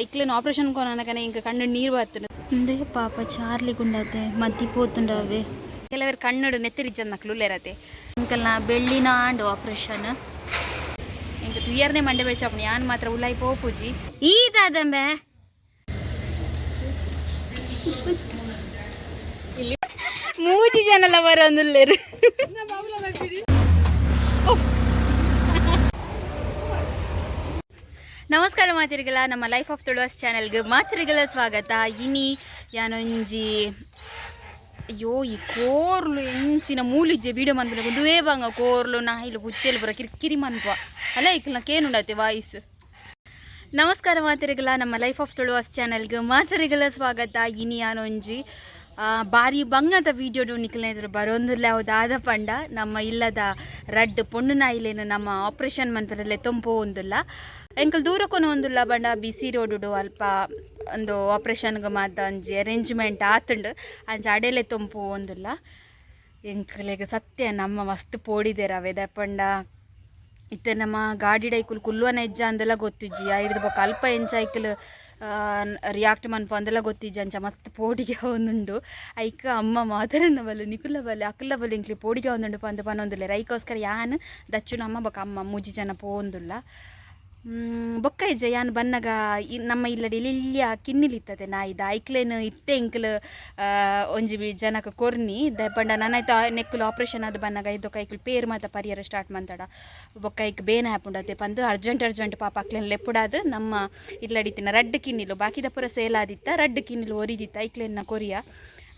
ಐಕ್ಲೆನ್ operation ಕೊನನಕನೆ ಇಂಕ ಕಣ್ಣು ನೀರು ಬತ್ತುಂಡು. ಇಂದೇ ಪಾಪ ಚಾರ್ಲಿ ಗುಂಡತೆ ಮದ್ದಿ ಪೋತುಂಡವೆ. ಕೆಲವರು ಕಣ್ಣುಡು ನೆತ್ತಿರಿಜ್ಜನ್ನಕ್ಲು ಉಲ್ಲೆರತೆ. ಅಂಕಲ್ನ ಬೆಳ್ಳಿನ ಆಂಡ್ ಆಪರೇಷನ್. ಇಂಕ ತುಯರ್ನೆ ಮಂಡೆ ಬೆಚ್ಚಾಪುಣಿ ಯಾನ್ ಮಾತ್ರ ಉಲಾಯಿ ಪೋಪುಜಿ. ಈ ದಾದಂಬೆ ಮೂಜಿ ಜನಲ ಬರೋನುಲ್ಲೆರು. ನಮಸ್ಕಾರ ಮಾತಿರಿಗಲ, ನಮ್ಮ ಲೈಫ್ ಆಫ್ ತುಳುವಸ್ ಚಾನೆಲ್ಗೆ ಮಾತಿರಿಗಲ ಸ್ವಾಗತ. ಇನಿ ಯಾನೊಂಜಿ ಅಯ್ಯೋ ಈ ಕೋರ್ಲು ಎಂಚಿನ ಮೂಲಿಜ್ಜೆ ಬೀಡು ಮನ್ಪುನ ಉಂದುವೇ ಬಂಗ ಕೋರ್ಲು ನಾಯಿಲು ಪುಚ್ಚೆಲು ಪೂರ ಕಿರಿಕಿರಿ ಮನ್ಪ ಅಲ್ಲ ಇಕ್ಲ್ನ ಕೇನುಂಡತೆ ವಾಯ್ಸ್. ನಮಸ್ಕಾರ ಮಾತಿರಿಗಲ, ನಮ್ಮ ಲೈಫ್ ಆಫ್ ತುಳುವಸ್ ಚಾನೆಲ್ಗೆ ಮಾತಿರಿಗಲ ಸ್ವಾಗತ. ಇನಿ ಯಾನೊಂಜಿ ಬಾರಿ ಬಂಗದ ವೀಡಿಯೋಡು ನಿಕ್ಲೆನ ಎದುರು ಬರೋಂದುಲ್ಲ. ದಾದ ಪಂಡ ನಮ್ಮ ಇಲ್ಲದ ರಡ್ಡ್ ಪೊಣ್ಣು ನಾಯಿಲೇನು ನಮ್ಮ ಆಪರೇಷನ್ ಮನ್ಪರೆಲೆ ತೊಂಪು ಒಂದುಲ್ಲ. ಎಂಕಲ್ ದೂರಕ್ಕೂ ಒಂದುಲ್ಲ ಬಂಡ ಬಿಸಿ ರೋಡುಡು ಅಲ್ಪ ಒಂದು ಆಪರೇಷನ್ಗೆ ಮಾತ ಒಂಜಿ ಅರೇಂಜ್ಮೆಂಟ್ ಆತುಂಡು, ಅಂಚ ಅಡೆಲೆ ತೊಂಪು ಒಂದುಲ್ಲ. ಎಂಕಲೆಗ್ ಸತ್ಯ ನಮ್ಮ ಮಸ್ತ್ ಪೋಡಿದೆರ್ ಅವೆ ಪಂಡ ಇತ್ತೆ ನಮ್ಮ ಗಾಡಿಡ್ ಐಕುಲು ಕುಲ್ಲುವನ ಹೆಜ್ಜ ಅಂದೆಲ್ಲ ಗೊತ್ತಿಜ್ಜಿ. ಐಡ್ದ್ ಬೊಕ್ಕ ಅಲ್ಪ ಎಂಚ ಐಕುಲು ರಿಯಾಕ್ಟ್ ಮನ್ಪು ಅಂದೆಲ್ಲ ಗೊತ್ತಿಜ್ಜಿ. ಅಂಚ ಮಸ್ತ್ ಪೋಡಿಗೆ ಒಂದುಂಡು. ಐಕ್ ಅಮ್ಮ ಮಾತರನ್ನ ಬಲ್ಲೆ ನಿಕುಲ್ಲ ಬಲ್ಲೆ ಅಕುಲ್ಲ ಬಲ್ಲೆ ಎಂಕ್ಲೆ ಪೋಡಿಗೆ ಒಂದುಂಡು ಪಂದ್ ಪನೊಂದುಲ್ಲೆರ್. ಐಕೋಸ್ಕರ ಯಾನ್ ದಚ್ಚುನ ಅಮ್ಮ ಬೊಕ್ಕ ಅಮ್ಮ ಮೂಜಿ ಜನ ಪೋವೊಂದುಲ್ಲ. ಬೊಕ್ಕ ಇಜ್ಜ ಯಾನ್ ಬನ್ನಗ ನಮ್ಮ ಇಲ್ಲಡೆ ಇಲ್ಲಿಯ ಕಿನ್ನಿಲಿತ್ತದೆ ನಾಯಿದ ಐಕ್ಲೇನ್ ಇತ್ತೆ ಎಂಕ್ಲು ಒಂಜಿ ಜನಕ್ ಕೊರ್ನಿ ದಾಯೆ ಪಂಡ ನನಾಯ್ತ ನೆಕ್ಕುಲು ಆಪರೇಷನ್ ಆದ್ ಬನ್ನಗ ಐದೊಕ ಐಕ್ಲು ಪೇರ್ ಮಾತ ಪರಿಯರ ಸ್ಟಾರ್ಟ್ ಮಂತಡ ಬೊಕ್ಕ ಐಕ್ ಬೇನೆ ಆಪುಂಡತೆ ಪಂದ್ ಅರ್ಜೆಂಟ್ ಅರ್ಜೆಂಟ್ ಪಾಪ ಅಕ್ಲೆನ್ ಲೆಪ್ಪುಡಾದ್ ನಮ್ಮ ಇಲ್ಲಡಿತ್ತಿನ ರಡ್ಡ್ ಕಿನ್ನಿಲು ಬಾಕಿದ ಪೂರ ಸೇಲ್ ಆದಿತ್ತ, ರಡ್ಡ್ ಕಿನ್ನಿಲು ಒರಿದಿತ್ತ ಐಕ್ಲೆನ್ನ ಕೊರಿಯ.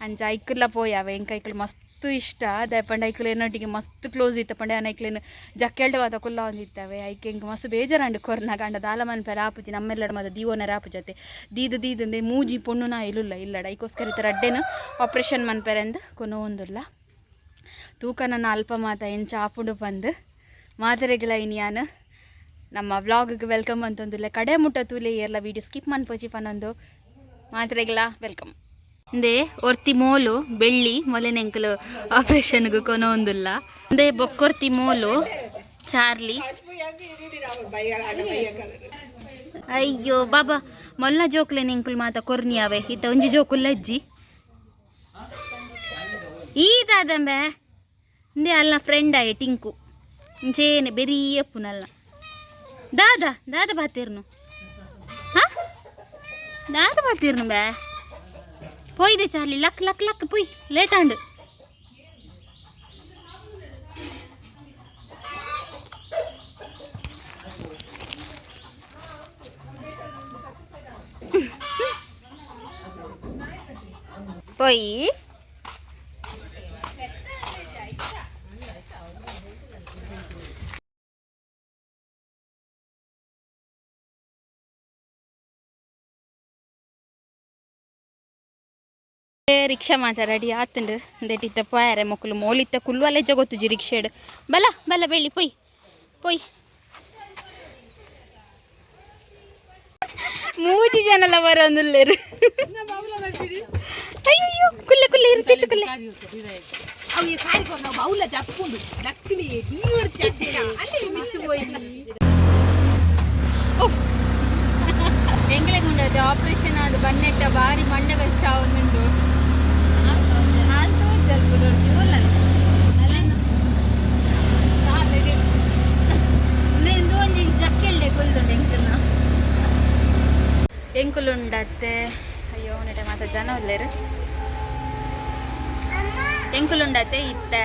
ಅಂಚ ಐಕುಲ್ಲ ಪೋಯವೆ. ಎಂಕ್ ಐಕ್ಲು ಮಸ್ತ್ ಇಷ್ಟ ದಾಯೆ ಪಂಡ ಐಕ್ಲು ಎನ್ನೊಟ್ಟಿಗೆ ಮಸ್ತ್ ಕ್ಲೋಸ್ ಇತ್ತ ಪಂಡ ಯಾನ್ ಐಕ್ಲೆನ್ ಜಕ್ಕೆಲ್ಡ್ ಮಾತ ಕುಲ್ಲೊಂದಿತ್ತವೆ. ಐಕ್ ಎಂಕ್ ಮಸ್ತ್ ಬೇಜಾರಾಂಡ್ ಕೊರ್ನಗ. ಆಂಡ ದಾಲ ಮನ್ಪೆರೆ ಆಪುಜಿ, ನಮ್ಮೆಲ್ಲಡ ಮಾತ ದೀವೊನರೆ ಆಪುಜತೆ. ದೀದ್ ದೀದಂದೆ ಮೂಜಿ ಪೊಣ್ಣು ನಾಯಿಲುಲ್ಲ ಇಲ್ಲಡ. ಐಕೋಸ್ಕರ ಇತ್ತ ರಡ್ಡೆನ್ ಆಪರೇಷನ್ ಮನ್ಪೆರೆಂದ್ ಕೊನೊವೊಂದುಲ್ಲ. ತೂಕ ನನ್ನ ಅಲ್ಪ ಮಾತ ಎಂಚ ಆಪುಂಡು ಪಂದ್. ಮಾತೆರೆಗ್ಲ ಇನಿ ಯಾನ್ ನಮ್ಮ ವ್ಲಾಗ್ಗೆ welcome ಅಂತಂದುಲ್ಲೆ. ಕಡೆ ಮುಟ್ಟ ತೂಲೆ, ಏರ್ಲ ವೀಡಿಯೋ ಸ್ಕಿಪ್ ಮನ್ಪೊಚಿ ಪನೊಂದು ಮಾತೆರೆಗ್ಲ welcome. ಇಂದೇ ಒರ್ತಿ ಮೋಲು ಬೆಳ್ಳಿ ಮೊಲೆನೆಂಕಲು ಆಪರೇಷನ್ಗೆ ಕೊನೊಂದುಲ್ಲ. ಇಂದೇ ಬೊಕ್ಕೊರ್ತಿ ಮೋಲು ಚಾರ್ಲಿ. ಅಯ್ಯೋ ಬಾಬಾ ಮೊಲ್ಲ ಜೋಕ್ಲೆ ಎಂಕುಲು ಮಾತ ಕೊರ್ನಿಯಾವೆ ಇತ್ತ ಒಂಜಿ ಜೋಕುಲ್ಲ ಅಜ್ಜಿ ಈ ದಾದಂಬೆ. ಇಂದೇ ಅಲ್ಲ ಫ್ರೆಂಡ್ ಆಯೆ ಟಿಂಕು ಇಂಚೇನೆ ಬೆರಿಯಪ್ಪುನಲ್ಲ. ದಾದಾ ದಾದ ಬಾತಿರ್ನು ಹಾ ದಾದ ಬಾತಿರ್ನು ಬೇ ಪೋಯ್ದೆ ಚಾರ್ಲಿ ಲಕ್ ಲಕ್ ಲಕ್ ಪೊಯ್ ಲೇಟ್ ಆಂಡ್. ಪೊಯ್ ರಿಕ್ಷಾ ಮಾತ ರೆಡಿ ಆತುಂಡು. ಇಂದೆಟ್ ಪೋಯರೆ ಮೊಕುಲು ಮೋಲಿತ್ತ ಕುಲ್ಲುವಲ್ಲೆ ಜಗೊತ್ತುಜಿ ರಿಕ್ಷೆಡ್. ಬಲ ಬಲ ಬೆಳ್ಳಿ ಪೊಯ್ ಪೊಯ್. ಮೂಜಿ ಜನಲ ಬರೋನುಲ್ಲೆರು. ಅಯ್ಯೋ ಕುಲ್ಲೆ ಕುಲ್ಲೆ ಇರ್ತಿತ್ತು ಕುಲ್ಲೆ. ಎಂಗ್ಲೆಗುಂಡದು ಆಪರೇಷನ್ ಅದು ಬನ್ನೆಟ್ಟ ಬಾರಿ ಮಂಡೆ ಬೆಚ್ಚ ಒಂದುಂಡು. ಹಾಲು ಜಲ್ಪುಡು ಇಂದು ಒಂಜಿ ಜಕ್ಕೆಲ್ಡೆ ಕುಲ್ದುಂಡು ಎಂಕಲ್ನ ಎಂಕುಲುಂಡತ್ತೆ. ಅಯ್ಯೋ ನೆಟೆ ಮಾತ ಜನ ಉಲ್ಲೆರ್. ಎಂಕುಲುಂಡತ್ತೆ ಇತ್ತೆ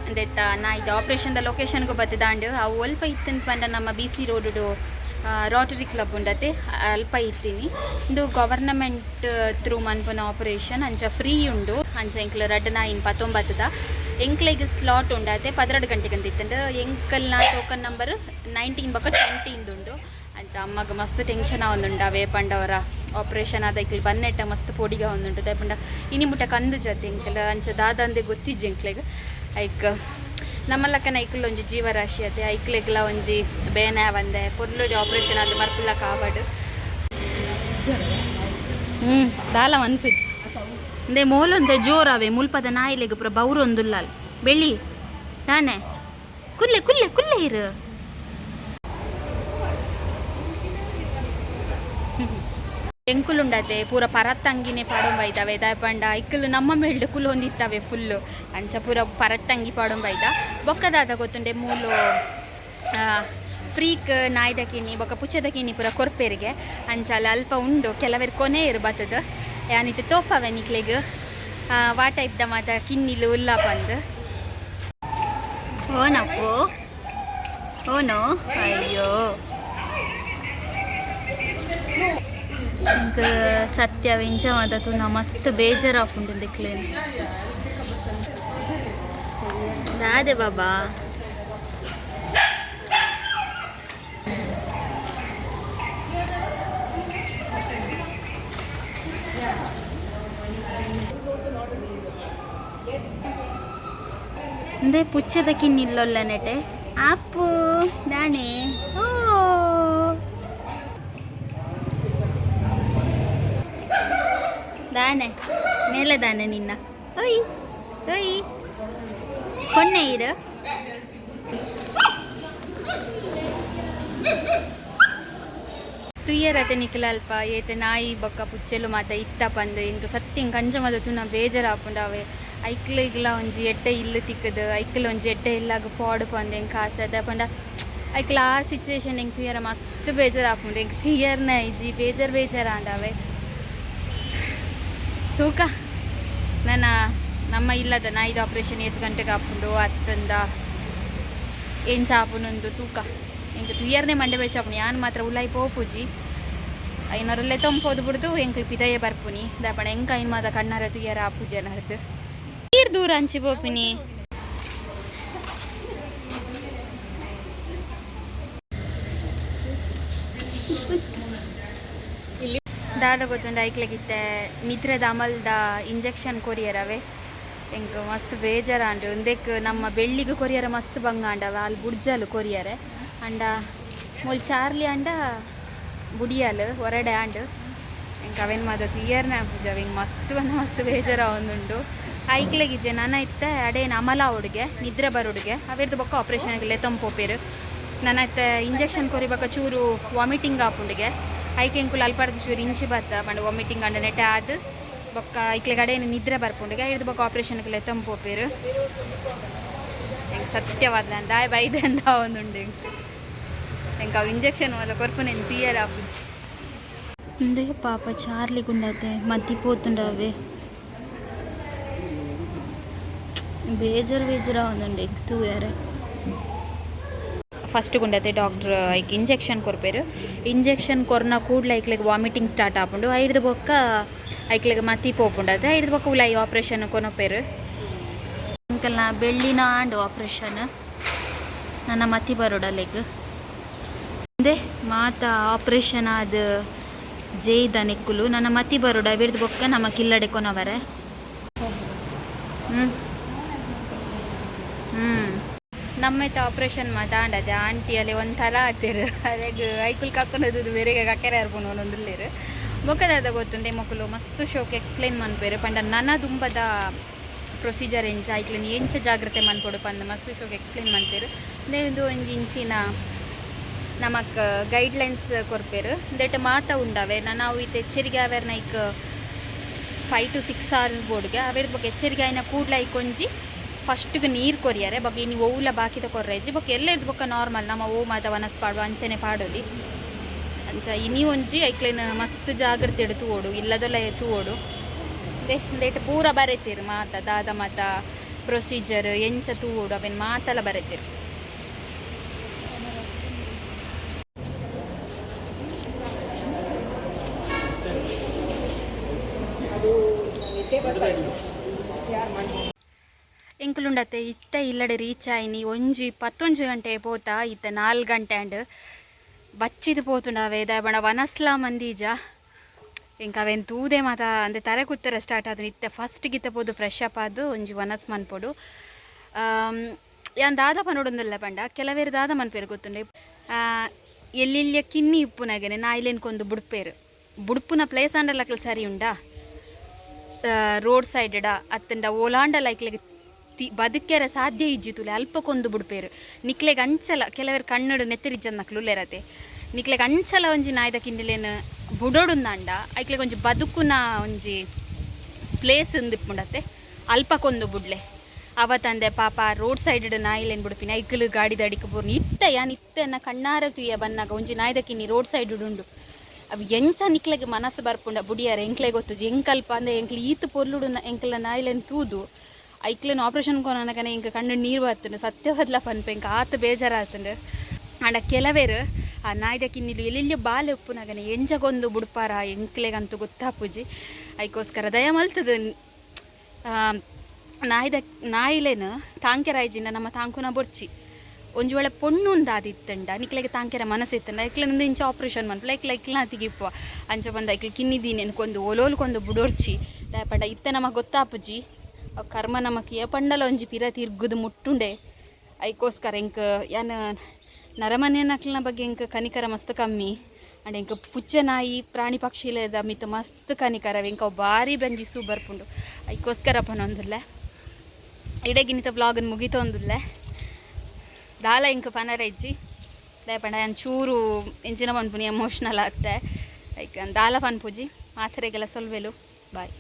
ಅಂದೆತ್ತ ನಾ ಇದು ಆಪರೇಷನ್ದ ಲೊಕೇಶನ್ಗೆ ಬತ್ತದಾಂಡ್. ಅವು ಅಲ್ಪ ಇತ್ತಿನ ಪಂಡ ನಮ್ಮ ಬಿ ಸಿ ರೋಡುಡು ರೋಟರಿ ಕ್ಲಬ್ ಉಂಡತೆ ಅಲ್ಪ ಇತ್ತೀನಿ. ಇಂದು ಗವರ್ನಮೆಂಟ್ ತ್ರೂ ಮನ್ಪುನ ಆಪರೇಷನ್, ಅಂಚ ಫ್ರೀ ಉಂಡು. ಅಂಚ ಎಂಕ್ಲು ರಡ್ಡ್ ನಾಯಿನ್ ಪತ್ತೊಂಬತ್ತದ ಎಂಕ್ಲೆಗ್ ಸ್ಲಾಟ್ ಉಂಡತೆ 12 ಗಂಟೆಗೆ ಅಂತ ಇತ್ತಂಡು. ಎಂಕಲ್ನ ಟೋಕನ್ ನಂಬರ್ 19 ಬೊಕ್ಕ 20 ಉಂಡು. ಅಂಚ ಅಮ್ಮಗ ಮಸ್ತ್ ಟೆನ್ಷನ್ ಆವೊಂದುಂಡು ಅವೇ ಪಂಡವರ ಆಪರೇಷನ್ ಆದ ಐಕ್ಲು ಬನ್ನೆಟ್ಟ ಮಸ್ತ್ ಪೋಡಿಗೆ ಆವೊಂದುಂಡು. ದಾಯೆ ಪಂಡ ಇನಿ ಮುಟ್ಟ ಕಂದು ಜತೆ ಎಂಕಲ್ ಅಂಚ ದಾದಂದೆ ಗೊತ್ತಿಜ್ಜಿ ಎಂಕ್ಲೆಗ್. ಐಕ್ ನಮ್ಮ ಲಕ್ಕನ ಐಕ್ಲು ಒಂಜಿ ಜೀವರಾಶಿ ಅತೆ. ಐಕ್ಲೆಗ್ಲ ಒಂಜಿ ಬೇನೆ ಆವಂದೆ ಪೊರ್ಲುಡಿ ಆಪರೇಷನ್ ಆದ್ ಮರ್ಪುಲ ಕಾವಡ್. ದಾಲ ಮನ್ಪುಜಿ. ಇಂದೆ ಮೋಲೊಂತೆ ಜೋರಾವೆ ಮುಲ್ಪದ ನಾಯಿಲೆಗ್ ಪೂರ ಬೌರೊಂದುಲ್ಲಾಲ್. ಬೆಳ್ಳಿ ತಾನೆ ಕುಲ್ಲೆ ಕುಲ್ಲೆ ಕುಲ್ಲೆ ಇರು. ಎಂಕುಲುಂಡತೆ ಪೂರ ಪರತ್ತಂಗಿನೇ ಪಾಡೊಂಬೈದವೆ ದಾಯೆ ಪಂಡ ಇಕ್ಕಲು ನಮ್ಮ ಮೇಲ್ಡ್ ಕುಲೊಂದಿತ್ತವೆ ಫುಲ್ಲು ಅಂಚ ಪೂರ ಪರತ್ತಂಗಿ ಪಾಡೊಂಬೈದ ಬೊಕ್ಕದಾದ ಗೊತ್ತುಂಡೆ ಮೂಲು ಫ್ರೀಕ್ ನಾಯ್ದ ಕಿನ್ನಿ ಬೊಕ್ಕ ಪುಚ್ಚದ ಕಿನ್ನಿ ಪೂರ ಕೊರ್ಪೆರಿಗೆ ಅಂಚಾಲ ಅಲ್ಪ ಉಂಡು ಕೆಲವೆರ್ ಕೊನೆ ಇರು ಬತ್ತದ ಯಾನಿತ್ತೆ ತೋಪವೆ ನಿಕ್ಲೆಗ್ ವಾ ಟೈಪ್ದ ಮಾತ ಕಿನ್ನಿಲು ಉಲ್ಲ ಪಂದ್. ಓನಪ್ಪು ಓನು ಅಯ್ಯೋ ಇಂಕ್ ಸತ್ಯ ಇಂಚ ಮಾತ ತೂನ ಮಸ್ತ್ ಬೇಜಾರಾಪುಂಡು ದಿಕ್ಲೇನ್ ದಾದೆ ಬಾಬಾ. ಅಂದೆ ಪುಚ್ಚದ ಕಿನ್ನಿಲ್ಲೊಲ್ಲ ನೆಟೆ ಅಪ್ಪು ದಾನೆ ಓ ದಾನೆ ಮೇಲೆ ದಾನೆ ನಿನ್ನ ಓಯ್ ಓಯ್ ಪೊಣ್ಣೆ ಇರು. ತುಯ್ಯರತೆ ನಿಕ್ಲ ಅಲ್ಪ ಏತೆ ನಾಯಿ ಬೊಕ್ಕ ಪುಚ್ಚೆಲು ಮಾತ ಇತ್ತ ಪಂದ್ ಇಂಕ್ ಸತ್ಯ ಇಂಕ್ ಅಂಚ ಮಾತ ತೂನ ಬೇಜಾರಾಪುಂಡು ಅವೆ ಐಕ್ಲೆಗ್ಲ ಒಂಜಿ ಎಡ್ಡೆ ಇಲ್ಲು ತಿಕ್ಕುದು ಐಕ್ಲ ಒಂಜಿ ಎಡ್ಡೆ ಇಲ್ಲಾಗ ಪೋಡು ಪಂದ್ ಎಂಕ್ ಆಸೆ ದಾಯೆ ಪಂಡ ಐಕ್ಲ ಆ ಸಿಚುವೇಶನ್ ಎಂಕ್ ತುಯ್ಯರ ಮಸ್ತ್ ಬೇಜಾರಾಪುಂಡು ಎಂಕ್ ತುಯ್ಯರ್ನ ಇಜ್ಜಿ ಬೇಜಾರ್ ಬೇಜಾರಾಂಡವೆ ತೂಕ ನನ್ನ ನಮ್ಮ ಇಲ್ಲದ ನಾಯಿದ ಆಪರೇಷನ್ ಏತ್ ಗಂಟೆಗೆ ಆಪುಂಡು ಅತ್ತಂದ ಎಂಚ ಆಪುಂಡು ತೂಕ ಎಂಕ್ ತುಯ್ಯರ್ನೆ ಮಂಡೆ ಬೆಚ್ಚಾಪುಂಡು ಯಾನ್ ಮಾತ್ರ ಉಲಾಯಿ ಪೋಪುಜಿ ಐನೊರಲ್ಲೇ ತಂಪೋದು ಬಿಡ್ದು ಎಂಕ್ಲು ಪಿದಯ ಬರ್ಪುನಿ ದಾಪಣ ಎಂಕ ಐನ್ ಮಾತ ಕಣ್ಣಾರ ತುಯ್ಯರ ಆಪುಜಿ ಅನ್ನರ್ದು ನೀರ್ ದೂರ ಅಂಚಿ ಪೋಪಿನಿ. ದಾದ ಗೊತ್ತುಂಡು ಐಕ್ಲೆಗಿತ್ತೆ ನಿದ್ರೆದ ಅಮಲ್ದ ಇಂಜೆಕ್ಷನ್ ಕೊರಿಯರವೆ ಎಂಕ್ ಮಸ್ತ್ ಬೇಜಾರಾಂಡು ಉಂದೆಕ್ ನಮ್ಮ ಬೆಳ್ಳಿಗ್ ಕೊರಿಯರ ಮಸ್ತ್ ಬಂಗಾಂಡವ ಅಲ್ಲಿ ಬುಡ್ಜಾಲು ಕೊರಿಯರೆ ಅಂಡ ಮೂಲು ಚಾರ್ಲಿ ಅಂಡ ಬುಡಿಯಾಲು ಹೊರಡೆ ಆಂಡ್ ಎಂಕ್ ಅವೇನು ಮಾತ ತುಯ್ಯರ್ನ ಪೂಜ ಅವೆಂಗ್ ಮಸ್ತ್ ಬಂದ ಮಸ್ತ್ ಬೇಜಾರಾವೊಂದುಂಡು ಐಕ್ಲೆಗಿಜ್ಜೆ ನನ ಇತ್ತೆ ಅಡೇನು ಅಮಲ ಹುಡುಗೆ ನಿದ್ರೆ ಬರುಡುಗೆ ಅವೆರ್ದು ಬೊಕ್ಕ ಆಪ್ರೇಷನ್ ಆಗಲೆ ತಂಪೋಪೇರು ನನ್ನ ಇತ್ತೆ ಇಂಜೆಕ್ಷನ್ ಕೊರಿಬಕ ಚೂರು ವಾಮಿಟಿಂಗ್ ಆಪುಂಡುಗೆ ಐಕೆ ಎಂಕುಲು ಅಲ್ಪಾರ್ದು ಚೂರು ಇಂಚಿ ಬತ್ತ ಪಂಡ ವಾಮಿಟಿಂಗ್ ಅಂಡ ನೆಟ ಆದ್ ಬೊಕ್ಕ ಐಕ್ಲೆಗ್ ಅಡೇನು ನಿದ್ರೆ ಬರ್ಪುಂಡುಗೆ ಐರ್ದು ಬೊಕ್ಕ ಆಪ್ರೇಷನ್ಗೆ ತಂಪೋಪೇರು ಎಂಕ್ ಸತ್ಯವಾದ ದಾಯ್ ಬೈದೆ ಅಂದ ಒಂದುಂಡು ಎಂಕ್ ಎಂಕ್ ಅವು ಇಂಜೆಕ್ಷನ್ ಮಾತ ಕೊರ್ಪುನೆನ್ ತುಯ್ಯರ ಆಪುಜಿ. ಅಂದೆ ಪಾಪ ಚಾರ್ಲಿ ಗುಂಡತೆ ಮತ್ತಿ ಪೋತುಂಡವೆ ಬೇಜಾರು ಬೇಜಾರಾವೊಂದುಂಡು ಎಂಕ್ ತೂಯರೆ. ಫಸ್ಟ್ ಗುಂಡತೆ ಡಾಕ್ಟ್ರ್ ಐಕ್ ಇಂಜೆಕ್ಷನ್ ಕೊರ್ಪೇರು ಇಂಜೆಕ್ಷನ್ ಕೊರ್ನ ಕೂಡ್ಲೆ ಐಕ್ಲೆಗ್ ವಾಮಿಟಿಂಗ್ ಸ್ಟಾರ್ಟ್ ಆಪುಂಡು ಐರ್ದು ಬೊಕ್ಕ ಐಕ್ಲೆಗ್ ಮತಿ ಪೋಪುಂಡು ಅದೇ ಐರ್ದು ಬೊಕ್ಕ ಉಲಾಯಿ ಆಪ್ರೇಷನ್ ಕೊನೊಪೇರು. ಅಂಕಲ್ನ ಬೆಳ್ಳಿನ ಆಂಡು ಆಪ್ರೇಷನ್ ನನ್ನ ಮತಿ ಬರೋಡಲೆಗ್ ಅಂದೆ ಮಾತ ಆಪ್ರೇಷನ್ ಆದ ಜೇಯ್ದ ನೆಕ್ಕುಲು ನನ್ನ ಮತಿ ಬರೋಡ ಬಿಡ್ದು ಬೊಕ್ಕ ನಮ್ಮ ಕಿಲ್ಲಡೆ ಕೊನವರೆ. ಹ್ಞೂ ಹ್ಞೂ ನಮ್ಮೈತ ಆಪ್ರೇಷನ್ ಮಾತಾಂಡದೆ ಆಂಟಿಯಲ್ಲಿ ಒಂಥರ ಆತಿರು ಅರೆಗ್ ಐಕುಲ್ ಕಕ್ಕನದು ಬೇರೆಗೆ ಕಕ್ಕೆರೆ ಅರ್ಪುಂಡು ಒಂದೊಂದುಲ್ಲೇರು ಬೊಕ್ಕದಾದ ಗೊತ್ತುಂಡೆ ಮೊಕುಲು ಮಸ್ತ್ ಶೋಕ್ ಎಕ್ಸ್ಪ್ಲೈನ್ ಮನ್ಪೇರು ಪಂಡ ನನ ದುಂಬದ ಪ್ರೊಸೀಜರ್ ಎಂಚ ಐಕ್ಲೆನ್ ಎಂಚ ಜಾಗ್ರತೆ ಮನ್ಪೊಡು ಪಂದ್ ಮಸ್ತ್ ಶೋಕ್ ಎಕ್ಸ್ಪ್ಲೈನ್ ಮನ್ಪೇರು ಒಂದು ಒಂಜಿ ಇಂಚಿನ ನಮಕ್ ಗೈಡ್ಲೈನ್ಸ್ ಕೊರ್ಪೇರು that ಮಾತ ಉಂಡವೆ ನಾವು ಇತ್ತೆ ಎಚ್ಚರಿಗೆ ಅವೇರ್ನ ಐಕ್ 5 ಟು 6 ಅವರ್ಸ್ ಬೋರ್ಡ್ಗೆ ಅವೇರ್ ಬೊಕ್ಕ ಎಚ್ಚರಿಗೆ ಆಯ್ನ ಕೂಡ್ಲ ಐಕ್ ಒಂಜಿ ಫಸ್ಟ್ಗೆ ನೀರು ಕೊರಿಯರೆ ಬೊಕ್ಕ ಇನಿ ಓವುಲ ಬಾಕಿದ ಕೊರ್ರೆಜ್ಜಿ ಬೊಕ್ಕ ಎಲ್ಲ ಇರ್ದು ಬೊಕ್ಕ ನಾರ್ಮಲ್ ನಮ್ಮ ಓ ಮಾತ ವನಸ್ ಪಾಡುವ ಅಂಚನೆ ಪಾಡೋಲಿ ಅಂಚ ಇನಿ ಒಂಜಿ ಐಕ್ಲೆನ್ ಮಸ್ತ್ ಜಾಗ್ರತೆ ತೂವೊಡು ಇಲ್ಲದಲ್ಲ ತೂವೊಡು ದೇಟ್ ಪೂರ ಬರೆತೀರು ಮಾತ ದಾದ ಮಾತ ಪ್ರೊಸೀಜರ್ ಎಂಚ ತೂವೊಡು ಅವೇನು ಮಾತೆಲ್ಲ ಬರೆತೀರು. ಎಂಕುಲುಂಡತೆ ಇತ್ತ ಇಲ್ಲಡೆ ರೀಚ್ ಆಯ್ನಿ ಒಂಜಿ ಪತ್ತೊಂಜಿ ಗಂಟೆ ಪೋತ ಇತ್ತ 4 ಗಂಟೆ ಅಂಡ್ ಬಚ್ಚಿದ್ ಪೋತುಂಡು ಅವೆ ದಾಯೆ ವನಸ್ಲಾ ಮಂದೀಜ ಎಂಕ್ ಅವೇನು ತೂದೆ ಮಾತ ಅಂದೆ ತರೆ ಕುತ್ತರ ಸ್ಟಾರ್ಟ್ ಆದ ಇತ್ತೆ ಫಸ್ಟ್ ಗಿತ್ತ ಪೋದು ಫ್ರೆಶ್ ಅಪ್ ಆದು ಒಂಜಿ ವನಸ್ ಮನ್ಪೊಡು. ಯಾನ್ ದಾದ ಪನೊಡೊಂದುಲ್ಲ ಪಂಡ ಕೆಲವೇರು ದಾದ ಮನ್ಪೇರು ಗೊತ್ತುಂಡೆ ಎಲ್ಲೆಲ್ಲಿಯ ಕಿನ್ನಿ ಇಪ್ಪುನಗನೆ ನಾಯಿಲೆನ್ ಕೊಂದು ಬುಡ್ಪೇರು ಬುಡ್ಪುನ ಪ್ಲೇಸ್ ಆಂಡಲ ಸರಿ ಉಂಡಾ ರೋಡ್ ಸೈಡ್ ಅತ್ತಂಡ ಓಲಾಂಡ ಲೈಕ್ಲೆಗ್ ಬದುಕೆರೆ ಸಾಧ್ಯ ಇಜ್ಜಿ ತುಲೆ ಅಲ್ಪ ಕೊಂದು ಬುಡ್ಪೇರು ನಿಕ್ಲೆಗ್ ಅಂಚಲ ಕೆಲವರು ಕಣ್ಣಡು ನೆತ್ತರಿಜ್ಜನ್ ನಕ್ಲು ಉಲ್ಲೆರತೆ ನಿಕ್ಲೆಗ್ ಅಂಚಲ ಒಂಜಿ ನಾಯ್ದ ಕಿನ್ನಿಲೇನು ಬುಡೊಡುಂದಾಂಡ ಐಕ್ಲೆಗ್ ಒಂಜಿ ಬದುಕುನ ಒಂಜಿ ಪ್ಲೇಸ್ ಇಂದಿಪ್ಪುಂಡತ್ತೆ, ಅಲ್ಪ ಕೊಂದು ಬುಡ್ಲೆ. ಅವತ್ತಂದೆ ಪಾಪ ರೋಡ್ ಸೈಡ್ ನಾಯಿಲೆನ್ ಬುಡ್ಪಿನ, ಐಕ್ಲು ಗಾಡಿದ ಅಡಿಕ್ ಬೂರ್ನಿ. ಇತ್ತೆ ಯಾನ್ ಇತ್ತೆ ಎನ್ನ ಕಣ್ಣಾರ ತೂಯ ಬನ್ನಗ ಒಂಜಿ ನಾಯಿದ ಕಿನ್ನಿ ರೋಡ್ ಸೈಡ್ ಉಂಡು. ಅವು ಎಂಚ ನಿಕ್ಲೆಗ್ ಮನಸ್ಸು ಬರ್ಪುಂಡ ಬುಡಿಯಾರ ಎಂಕ್ಲೆ ಗೊತ್ತುಜಿ. ಎಂಕಲ್ಪ ಅಂದೆ ಎಂಕ್ಲು ಈತ್ ಪೊರ್ಲುಡು ಎಂಕ್ಲ ನಾಯಿಲೆನ್ ತೂದು ಐಕ್ಲೆನ್ ಆಪರೇಷನ್ ಕೊನನಗನೆ ಎಂಕ್ ಕಣ್ಣು ನೀರು ಬತ್ತುಂಡು. ಸತ್ಯವಾದ್ಲ ಪನ್ಪೆ, ಎಂಕ್ ಆತ್ ಬೇಜಾರಾತುಂಡು. ಆಂಡ ಕೆಲವೆರ್ ಆ ನಾಯಿದ ಕಿನ್ನಿಲು ಎಲ್ಲೆಲ್ಲೋ ಬಾಲೆ ಉಪ್ಪುನಗನೆ ಎಂಚಗೊಂದು ಬುಡ್ಪಾರ ಎಂಕ್ಲೆಗಂತೂ ಗೊತ್ತಾಪುಜಿ. ಐಕೋಸ್ಕರ ದಯ ಮಲ್ತದು ನಾಯಿದ ನಾಯಿಲೆನ್ ತಾಂಕೆರಾಯ್ಜಿಂಡ ನಮ್ಮ ತಾಂಕುನ ಬೊರ್ಚಿ. ಒಂಜಿ ವೇಳೆ ಪೊಣ್ಣು ಉಂದಾದಿತ್ತಂಡ ನಿಕ್ಲೆಗ್ ತಾಂಕೆರ ಮನಸ್ಸು ಇತ್ತಂಡ ಐಕ್ಲೆನ ಇಂಚ ಆಪರೇಷನ್ ಮನ್ಪುಲ, ಐಕ್ಲೆ ಐಕ್ಲ್ನ ಇಪ್ಪುವ. ಅಂಚ ಬಂದ ಐಕ್ಲೆ ಕಿನ್ನಿ ಕೊಂದು ಓಲೋಲು ಕೊಂದು ಬುಡೊರ್ಚಿ. ದಾಯೆ ಪಂಡ ಇತ್ತೆ ನಮಕ್ ಗೊತ್ತಾಪುಜಿ, ಕರ್ಮ ನಮಕ್ ಏಪಂಡಲ ಒಂಜಿ ಪಿರ ತಿರ್ಗುದು ಮುಟ್ಟುಂಡೆ. ಐಕೋಸ್ಕರ ಎಂಕ್ ಯಾನ್ ನರಮನೆನಕ್ಲೆನ ಬಗ್ಗೆ ಎಂಕ್ ಕನಿಕರ ಮಸ್ತ್ ಕಮ್ಮಿ. ಅಂಡ್ ಎಂಕ್ ಪುಚ್ಚೆ ನಾಯಿ ಪ್ರಾಣಿ ಪಕ್ಷಿಲೆದ ಮಿತ್ತ್ ಮಸ್ತ್ ಕನಿಕರ, ಎಂಕ್ ಅವು ಭಾರಿ ಬಂಜಿ ಸೂ ಬರ್ಪುಂಡು. ಐಕೋಸ್ಕರ ಪನೊಂದುಲ್ಲೆ ಇಡೆಗಿನಿತ ವ್ಲಾಗನ್ ಮುಗಿತೊಂದುಲ್ಲೆ. ದಾಲ ಎಂಕ್ ಪನರ ಇಜ್ಜಿ, ದಾಯೆ ಪಂಡ ಯಾನ್ ಚೂರು ಎಂಚಿನ ಪನ್ಪುನಿ ಎಮೋಷ್ನಲ್ ಆತ್ತೆ. ಐಕ್ ದಾಲ ಪನ್ಪುಜಿ. ಮಾತೆರೆಗೆಲ್ಲ ಸೊಲ್ವೆಲು, ಬಾಯ್.